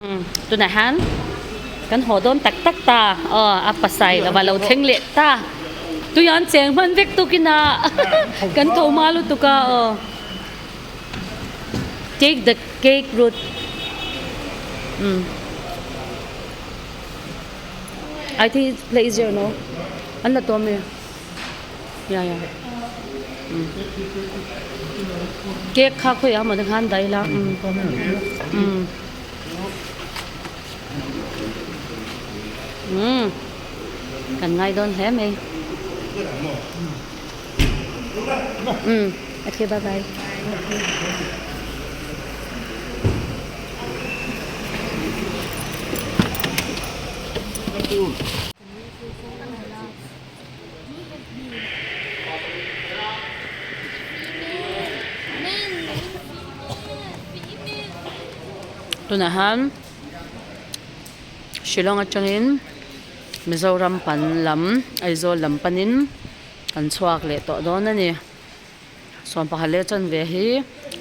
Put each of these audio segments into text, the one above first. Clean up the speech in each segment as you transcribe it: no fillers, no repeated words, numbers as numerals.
Tunah hian kan haw dawn tak tak ta aw a pasai lova lo thleng leh ta tui an cheng hman vek tukin a kan tho hma lutuk a aw take the cake route um I think it's play easier no an la tawm e ya ya um cake kha khawiah emaw te khan dah ila um um. Umm kan ngai dawn hle mai umm okay bye bye. Tunah hian Shillong atangin Mizoram pan lam Aizawl lam panin kan chhuak leh tawh dawn a ni. Sawmpakhat leh chanve hi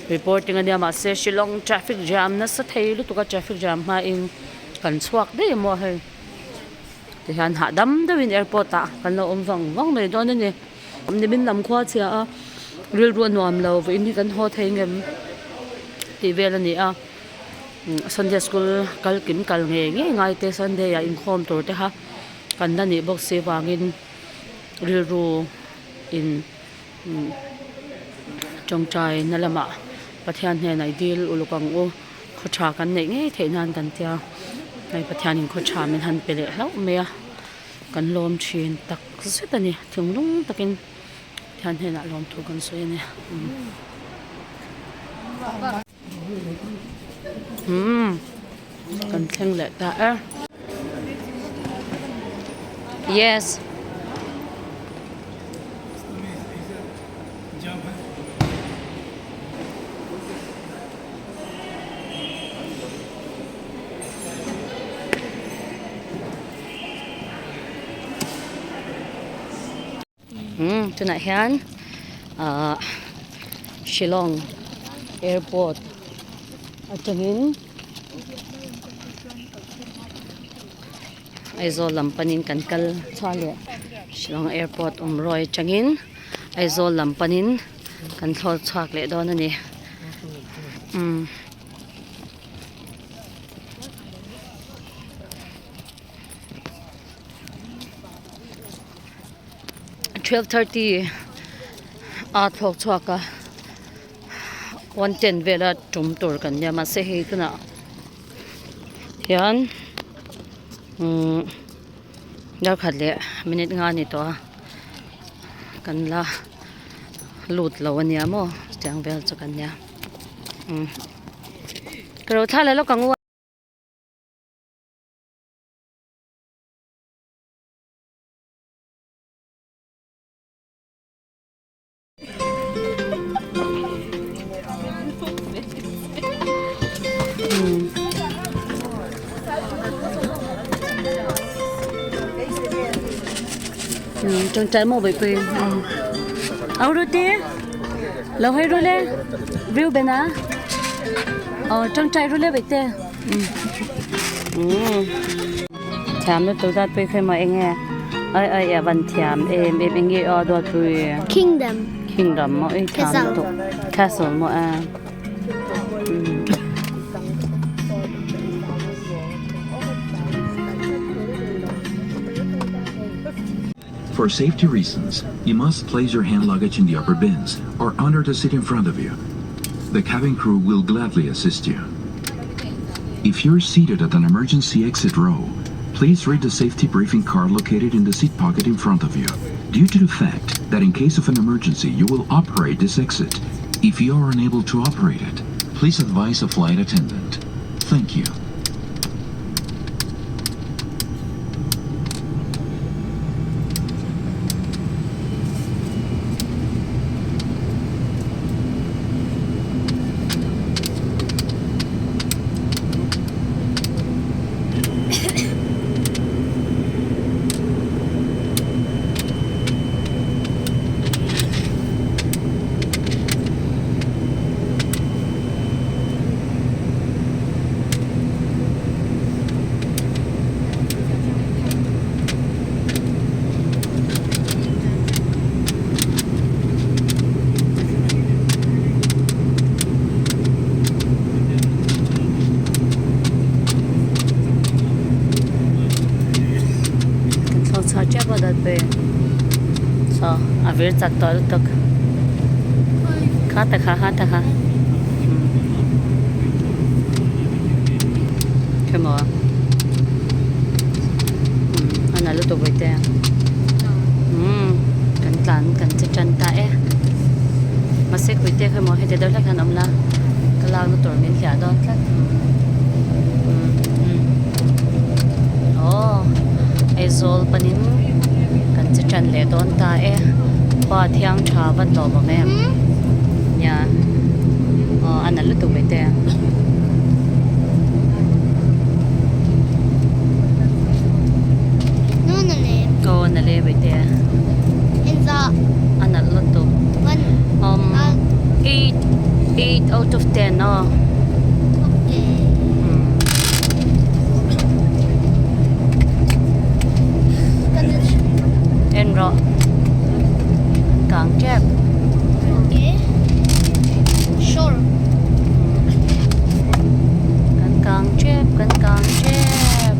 reporting a nia mahse Shillong traffic jam nasa thei lutuk a traffic jam hmain kan chhuak daih maw hei. Tihian hahdam deuhin airport ah kan lo awm vang vang mai dawn a ni. Nimin lam khua chhia a rilru a nuam lo vawiin hi kan haw thei ngem tih vel a ni a. Sunday school kal kim kal ngei ngei ngai te Sunday ah inkhawm tur te kha kan la nih bawk si vangin rilru in tawngtai na lamah Pathian hnenah i dil uluk ang u. Khaw tha kan neih ngei theih nan kan tia hei Pathianin khaw tha min han pe leh hlauh mai a kan lawm thin tak zet a ni thinglung takin Pathian hnenah lawm thu kan sawi a ni umm kan thleng leh ta e yes. Umm tunah hian ahh Shillong airport atangin Aizawl lam panin kan kal chhuak leh Shillong airport awm ruai atangin Aizawl lam panin kan thlawr chhuak leh dawn a ni. Umm. 12:30 a thlawk chhuak a 1:10 vela tum tur kan nia mahse hei tunah hian umm darkhat leh minute nga a ni tawh a kan la lut lo a nia maw chutiang vel chu kan nia umm ka lo thla leh lawk ang u a. Tawngtai maw baipui au rute lo hawi ru le Reuben a aw tawngtai ru le baite thiam lutuk dat pui khawi maw enge ai ai a van thiam em em enge aw dawt pui Kingdom Kingdom maw ei thiam lutuk castle maw a. For safety reasons, you must place your hand luggage in the upper bins or under the seat in front of you. The cabin crew will gladly assist you. If you're seated at an emergency exit row, please read the safety briefing card located in the seat pocket in front of you. Due to the fact that in case of an emergency you will operate this exit, if you are unable to operate it, please advise a flight attendant. Thank you. tep a dawt pui saw a vir chak tawh lutuk kha ta kha kha ta kha Khemaw a na lutuk vawi te umm kan tlan kan che tan ta e mahse khuite khemaw heti deuh hlek hian a awm la ka lakna tur min hliah dawn tlat umm umm aw Aizawl panin kan che tan leh dawn ta e khua thiang tha van lawm awm em nia aw a na lutuk mai te. Aw na le mai te a nalh lutuk um eight eight out of ten aw. En rawh kang tep. Kan kang tep kan kang tep.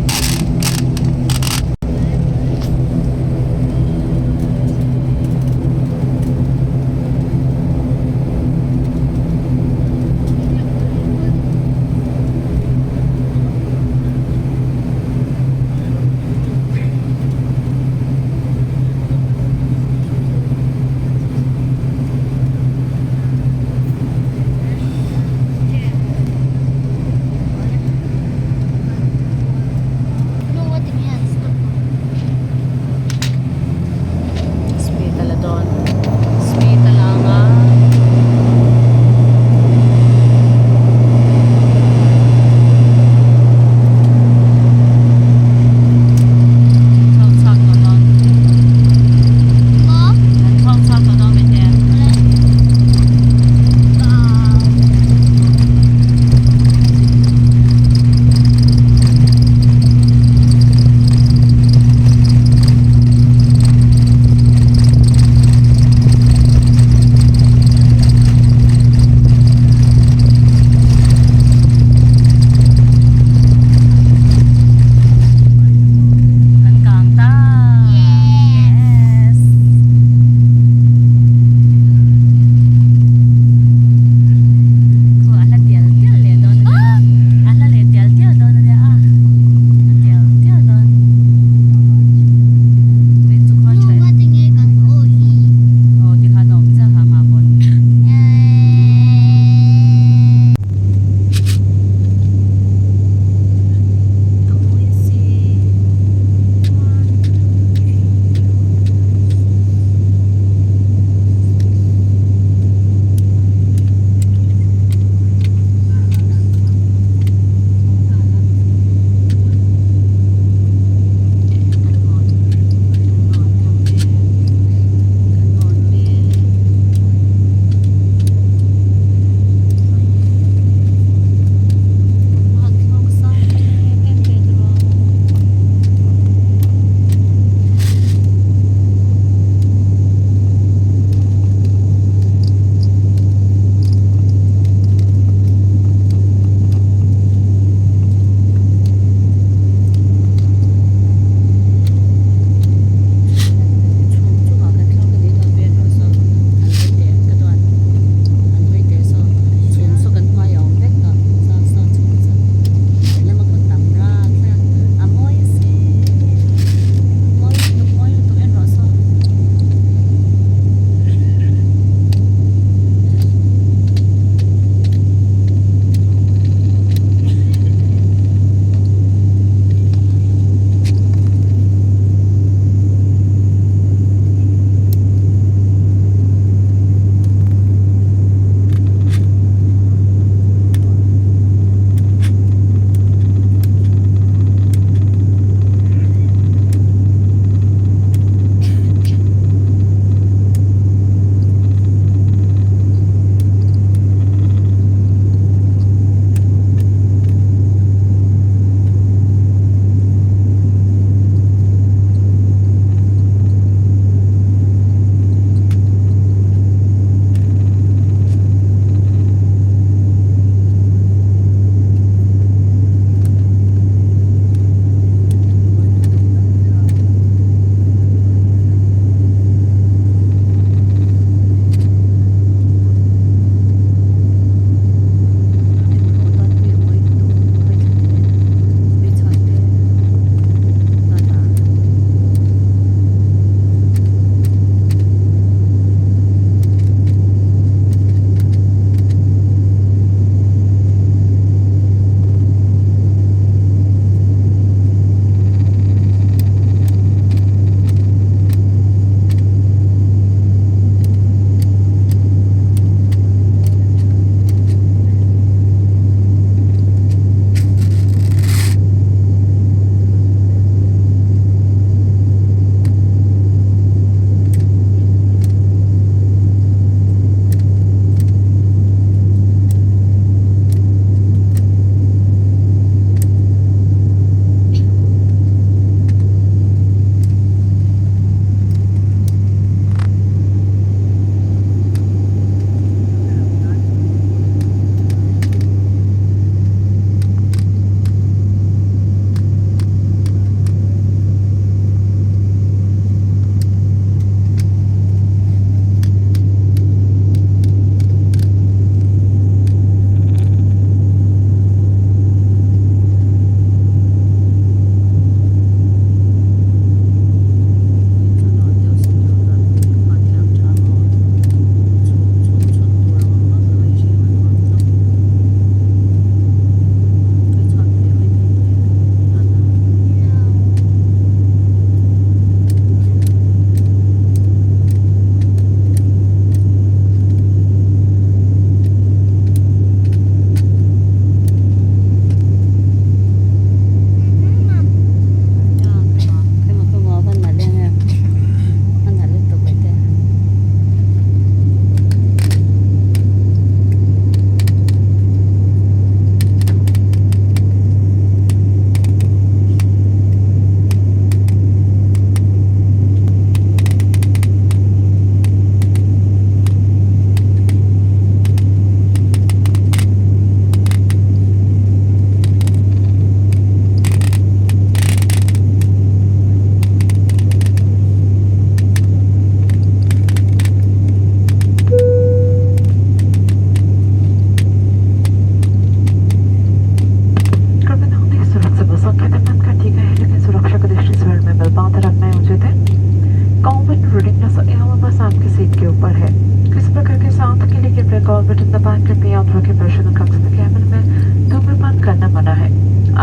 ऊपर है। किसी प्रकार के साउंड के लिए कृपया call button दबाएं। कृपया याद रखें, पर्सनल कक्ष में कैबिन में धूम्रपान करना मना है।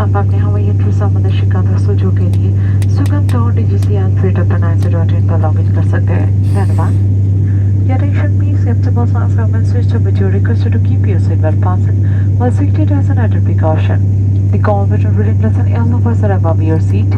आप अपने हवाई यात्रा संबंधित शिकायत और सुझाव के लिए sugam.dgc@9.in पर लॉग इन कर सकते हैं। धन्यवाद। Your attention please, Captain Boss government switch to with your requested to keep your seatbelt fastened while seated as an added precaution. The call button will plus an yellow buzzer above your seat.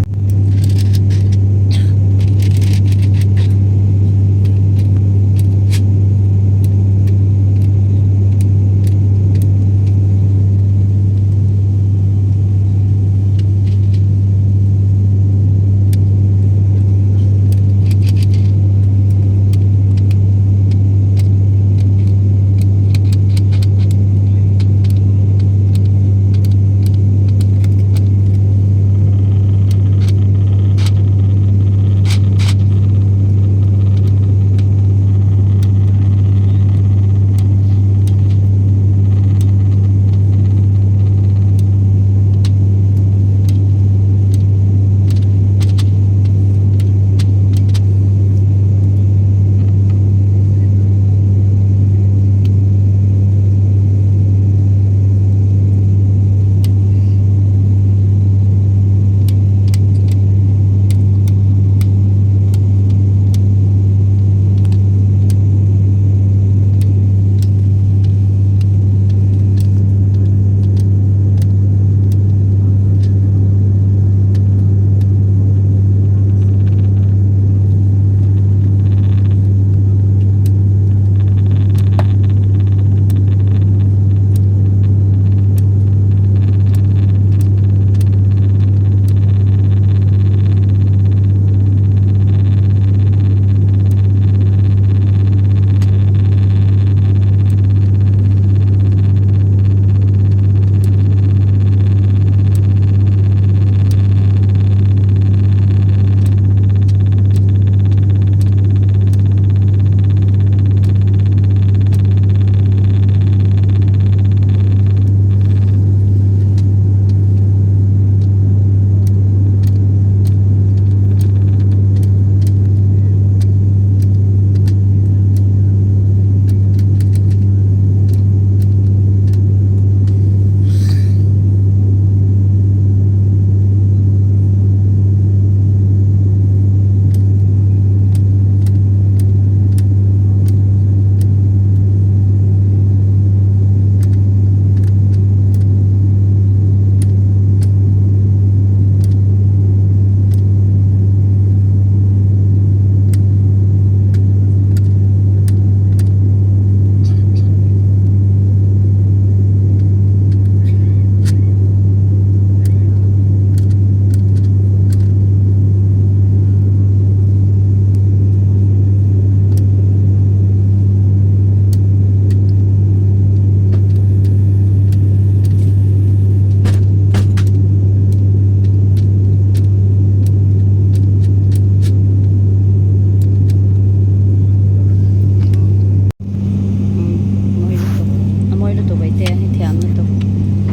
Mawi lutuk a mawi lutuk mai te a hi thiam lutuk.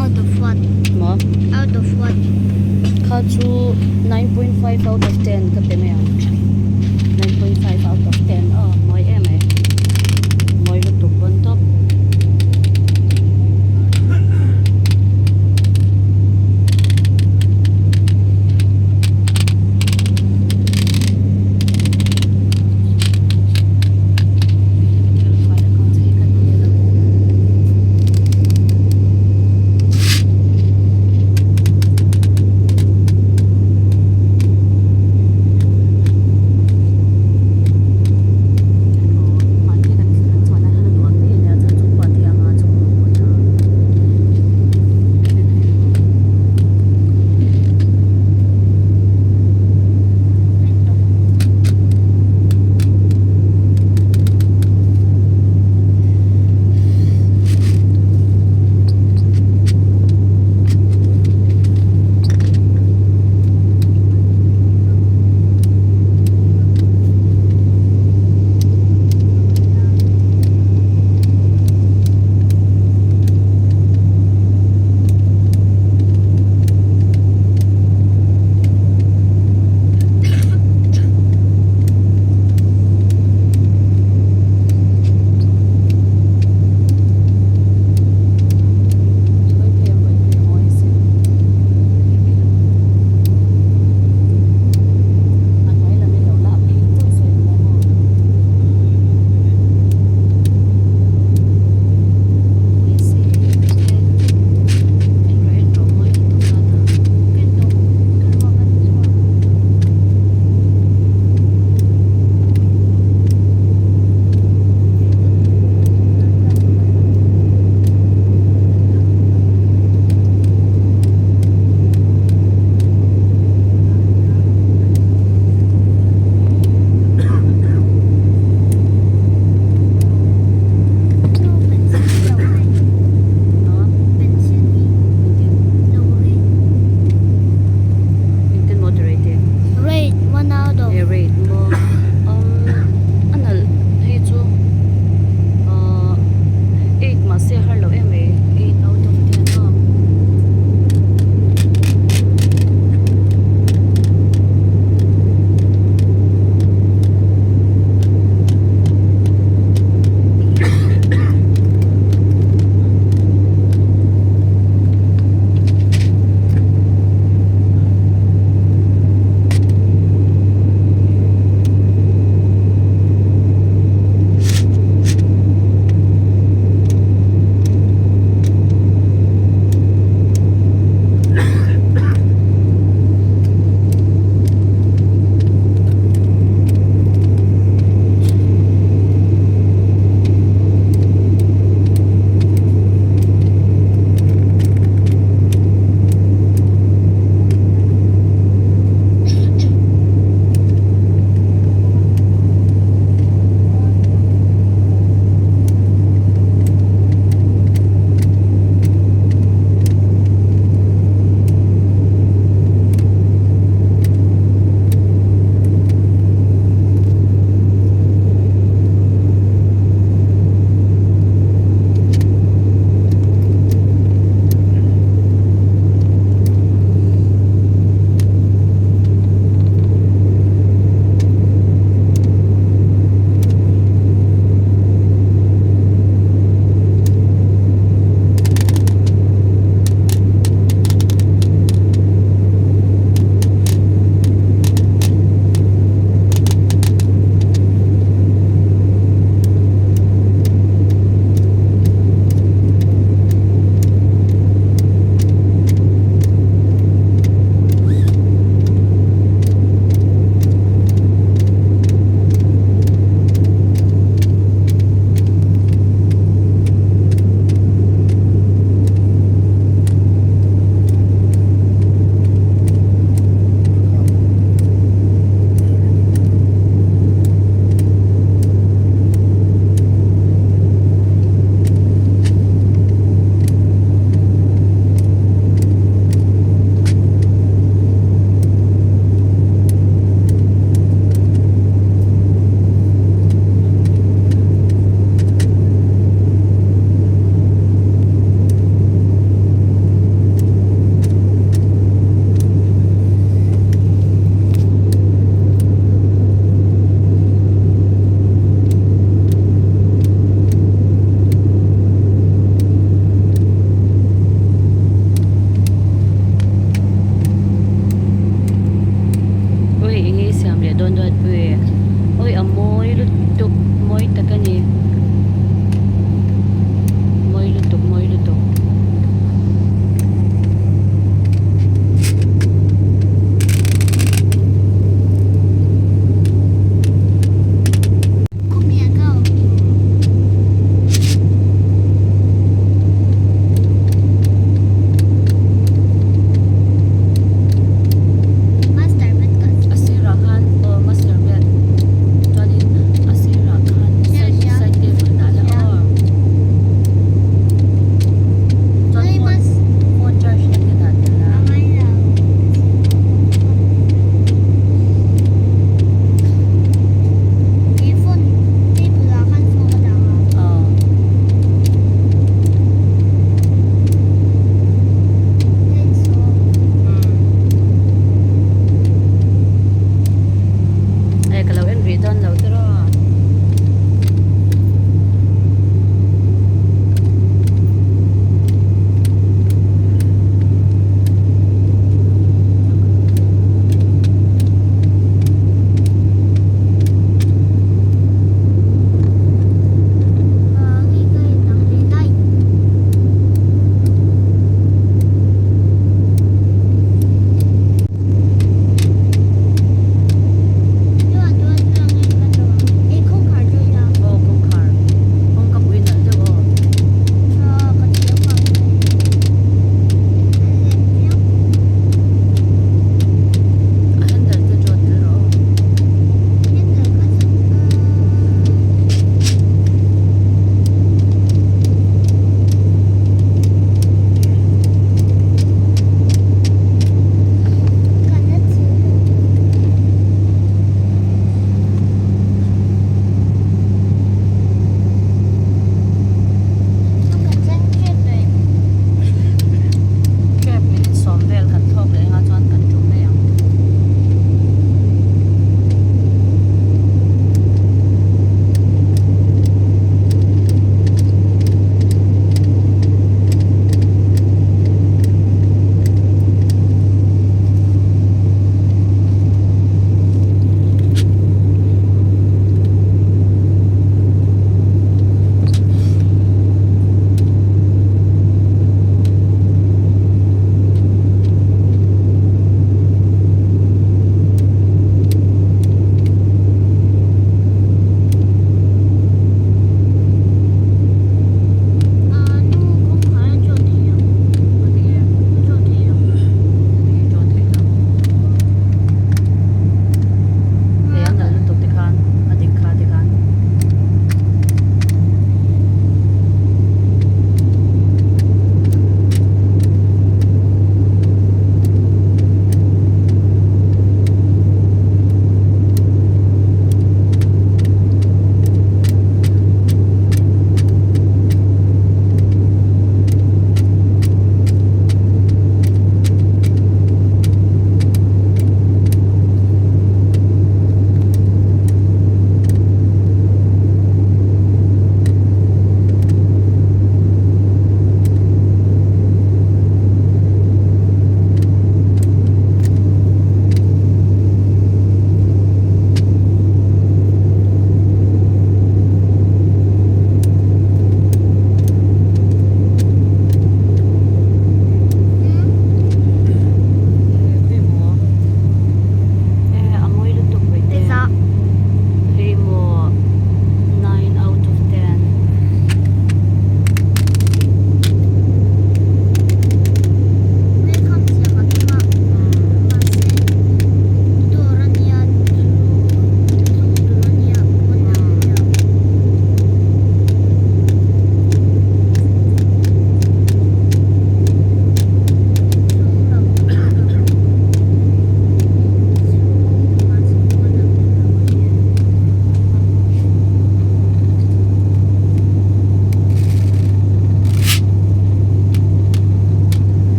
Out of what? Maw? Out of what? Kha chu 9.5 out of 10 ka pe mai ang 9.5 out of 10 aw mawi em mai mawi lutuk bon tawp.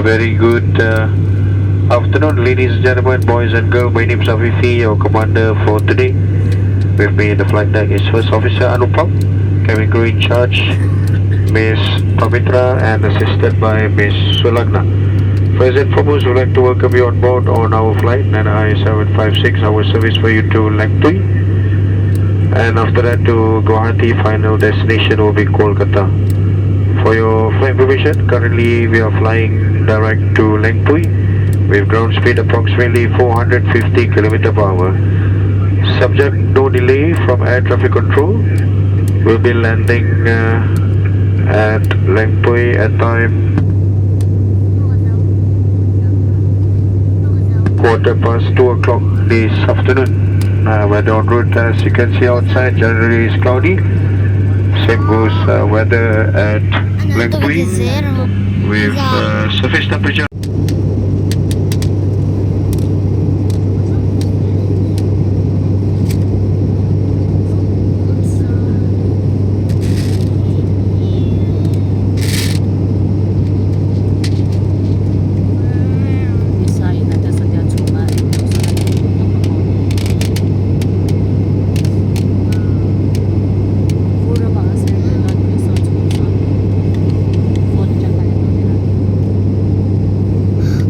very good afternoon, ladies and gentlemen, boys and girls. My name is Afifi, your commander for today. With me in the flight deck is First Officer Anupam, cabin crew in charge, Miss Pamitra, and assisted by Miss Sulagna. First and foremost, we'd like to welcome you on board on our flight 9I756, our service for you to Lengpui. And after that to Guwahati, final destination will be Kolkata. For your flight information, currently we are flying direct to Lengpui with ground speed approximately 450 km per hour. Subject no delay from air traffic control, we'll be landing at Lengpui at time 2:15 o'clock this afternoon. Weather en route, as you can see outside, generally is cloudy. Same goes weather at Lengpui with surface temperature. Nisa in a test ania chhum a englo sawn a ding tawp a maw vur avanga ser vel a tui sawn chhum sawn phone atang khan a nia.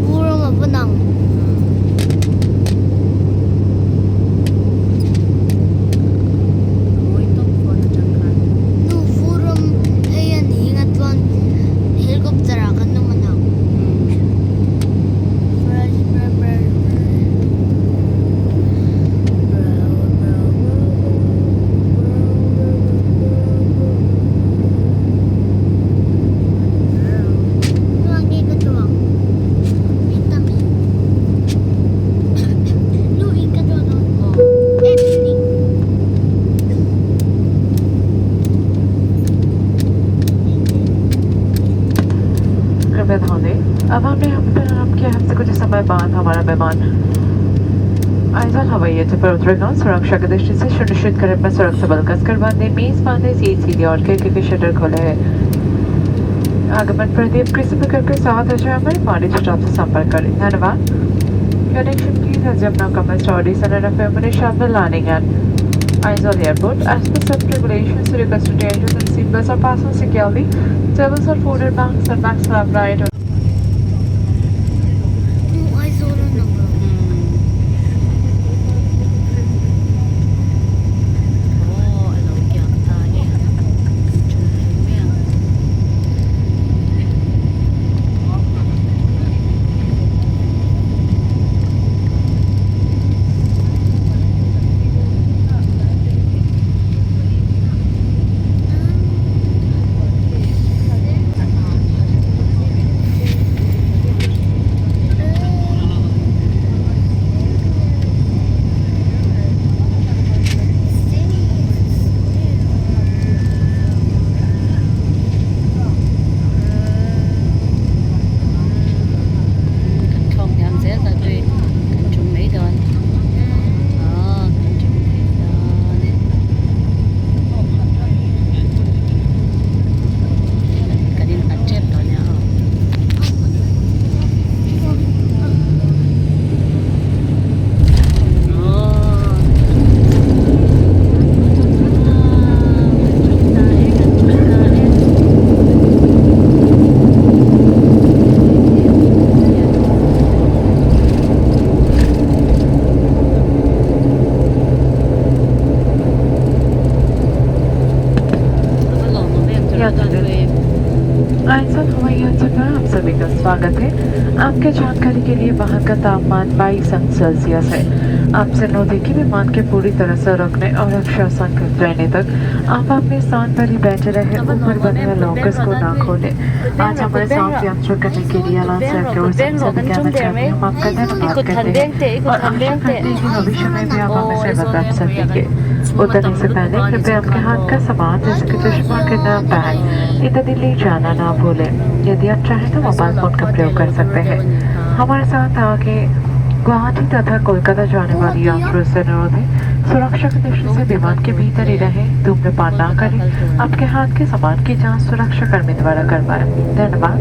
Vur ram a va nang. A mawi tawp phone atang khan. Nu vur ram hei a ni nga chuan helicopter ah kan awm a nang. Fresh brr brr brr Chuang nge ka chuang Itang Nu in ka chuang dawn Eh building. कृपया ध्यान दें। अब हमने हम पर आराम किया। हमसे कुछ समय बाद हमारा विमान आइजॉल हवाई अड्डे पर उतरेगा। सुरक्षा की दृष्टि से सुनिश्चित करें अपना सुरक्षा बल कसकर बांधे, मेज बांधे, सीट सीधी और खिड़की के शटर खोले है। आगमन पर देव किसी प्रकार के साथ है हमारे वाणिज्य स्टाफ से संपर्क करें। धन्यवाद। Your attention please, as we have now commenced our descent and a few minutes shall be landing at Aizawl Airport. As per safety regulations, we request to ensure that seatbelts are fastened securely, tables are folded back, and bags are upright. Nu Aizawl a nang lo. Aw a lo kiak ta e chum thei mai ang. Kan thlawk hniam zel ta tui kan tum mai dawn aaa kan tum thei dawn e kan in nghat tep tawh nia aw. Aw kan tum ta e kan tum ta e. A va lawm awm em chu ta tui. Aizawl हवाई अड्डे पर आप सभी का स्वागत है। आपके जानकारी के लिए बाहर का तापमान 22 अंक सेल्सियस है। आपसे अनुरोध है कि विमान के पूरी तरह से रुकने और रक्षा संकेत रहने तक आप अपने स्थान पर ही बैठे रहे, ऊपर बने हुए लॉकर्स को ना खोलें। आज हमारे साथ यात्रा करने के लिए अलाउंस की ओर से सभी कर्मचारी हम आपका धन्यवाद करते हैं और आशा करते हैं कि भविष्य में भी आप हमें सेवा प्राप्त सकेंगे। उतरने से पहले कृपया आपके हाथ का सामान जैसे कि चश्मा, किताब, बैग इत्यादि ले जाना ना भूलें। यदि आप चाहें तो मोबाइल फोन का प्रयोग कर सकते हैं। हमारे साथ आगे गुवाहाटी तथा कोलकाता जाने वाली यात्रियों से अनुरोध है, सुरक्षा की दृष्टि से विमान के भीतर ही रहें, धूम्रपान ना करें, आपके हाथ के सामान की जांच सुरक्षा कर्मी द्वारा करवाएं। धन्यवाद।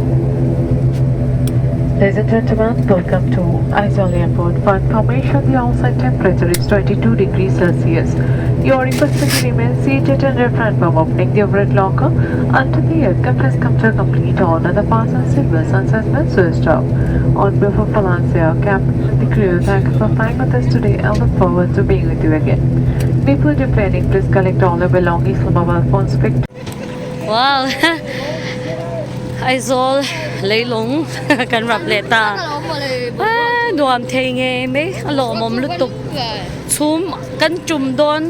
Ladies and gentlemen, welcome to Aizawl Airport. For information, the outside temperature is 22 degrees Celsius. You are requested to remain seated and refrain from opening the overhead locker until the aircraft has come to a complete halt and the fasten seatbelt signs has been switched off. On behalf of Valencia, captain and the crew, thank you for flying with us today and look forward to being with you again. Before departing, please collect all your belongings from mobile phones picked Wow! Aizawl leilung kan rap leh ta. Ah, nuam thei ngei mai a lawmawm lutuk. Chhum kan tum dawn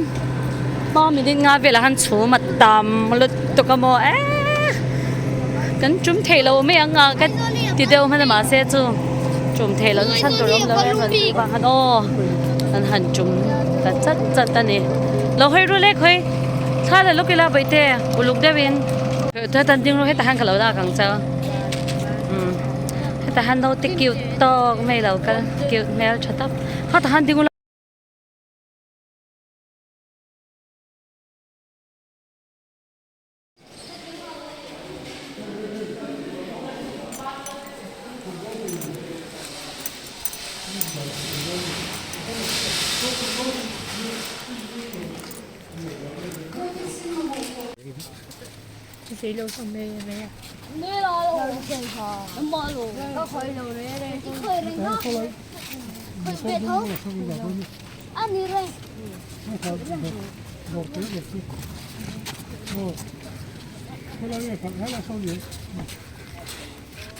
hma minute nga velah khan chhum a tam lutuk a maw eh kan tum thei lo mai ang a ka ti deuh hman a mahse chu tum thei lo chhan tur awm lo em rawn tih vang khan aw kan han tum ta chat chat a ni lo hawi ru lek hawi thla la lawk ila bawihte uluk deuhin tan ding ru hetah hian ka lo lak ang che umm hetah hian naute cute tawk mai lo kal cute hmel tha tak khatah hian ding ula.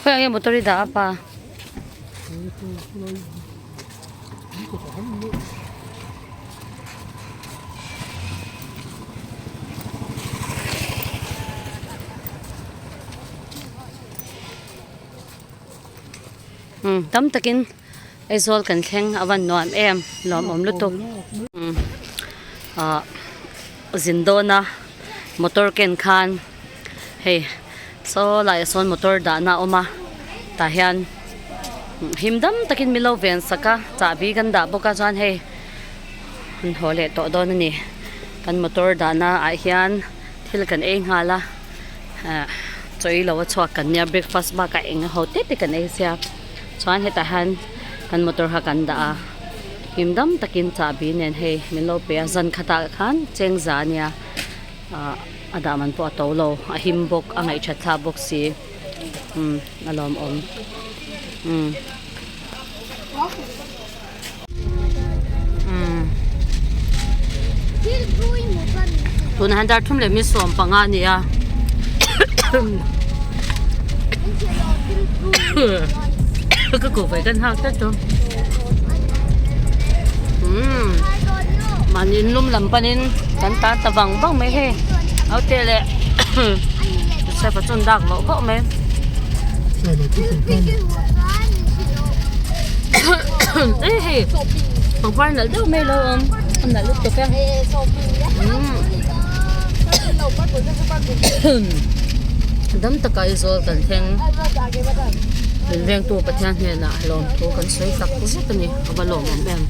Khawiah nge motor i dah a pa? Umm tam takin Aizawl kan thleng a van nuam em lawmawm lutuk umm ah zin dawna motor ken khan hei saw laiah sawn motor dahna a awm a tah hian him dam takin min lo ven sak a chahbi kan dah bawk a chuan hei an haw leh tawh dawn a ni kan motor dahna ah hian thil kan ei nghal a ah chaw ei lo a chhuak kan nia breakfast bakah eng ho te te kan ei sia chuan hetah hian kan motor kha kan dah a him dam takin chahbi nen hei min lo pe a zan khatah khan chengza a nia. Ah a dah man pawh a to lo a him bawk a ngaihthat thlak bawk si umm a lawmawm umm umm tunah hian dar thum leh mi 15 a ni a ka kuh ve kan hak tlat chu umm mahni in lum lam panin kan tan ta vang vang mai hei naute leh Joseph a chuan dak loh vauh mai e hei pangpar nalh deuh mai alo awm a nalh lutuk e umm dam taka Aizawl kan thleng min vengtu Pathian hnenah lawmthu kan sawi tak zet a ni a va lawmawm em.